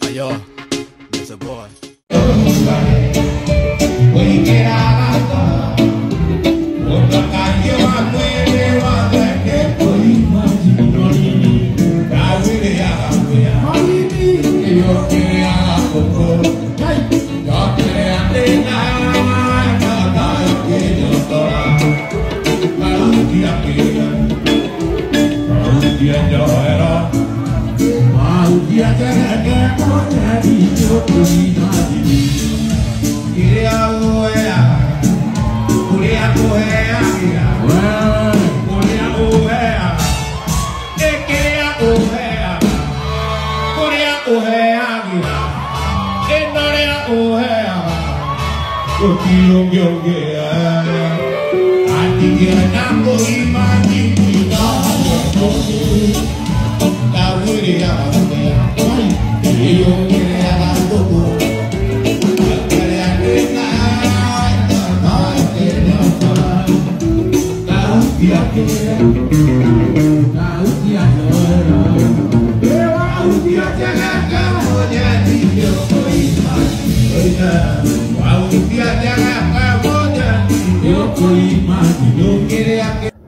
Ayo, it's a boy.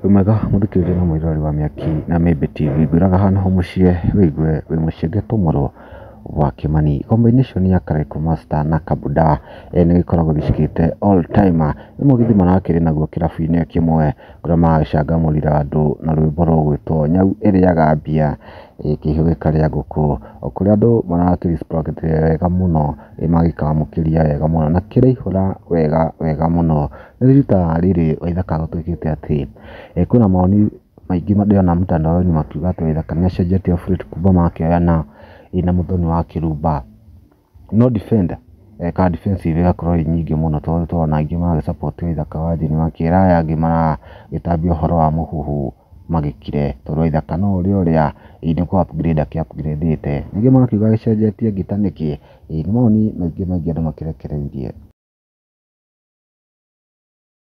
Wĩmwega mũthikĩrĩria na mwĩroreri wa Mĩaki na Mĩmbi TV, ngwĩraga haha nĩho mũciĩ wĩigue wĩ mũciĩ Gĩtũmũrũ wa Kĩmani. Combination ya Kariku Master na Kabuda nĩ gĩkoragwo gĩcikĩte all timer. Nĩ mũgithi marakĩrĩ naguo kĩrabu-inĩ kĩmwe kũrĩa maragĩcangamũrire andũ na rwĩmbo rũgwĩtwo Nyau ĩrĩaga mbia, kĩhiũ gĩkarĩa ngũkũ, o kũrĩa andũ marakĩ wega mũno, magĩkamũkĩria wega mũno na kĩraihũra wega wega mũno. Nĩ rita rĩrĩ Waithaka gũtuĩkĩte atĩ kwĩna mawoni maingĩ ndĩrona mtandaoni makiuga atĩ Waithaka nĩ acenjetie off late kuma makĩoyana na Mũthoni wa Kĩrumba. No defender kana defensive ĩgakorwo ĩ nyingĩ mũno tondũ tũrona aingĩ maragĩ support Waithaka wa Jane makĩra aya angĩ maragĩtambia ũhoro wa mũhuhu magĩkire tondũ Waithaka no ũrĩa ũrĩa nĩ kũ upgrade akĩ upgrade ĩte. Ningĩ magakiuga agĩcenjetie ngita nĩkĩ? Nĩ mawoni maingĩ maingĩ andũ makĩrekereirie.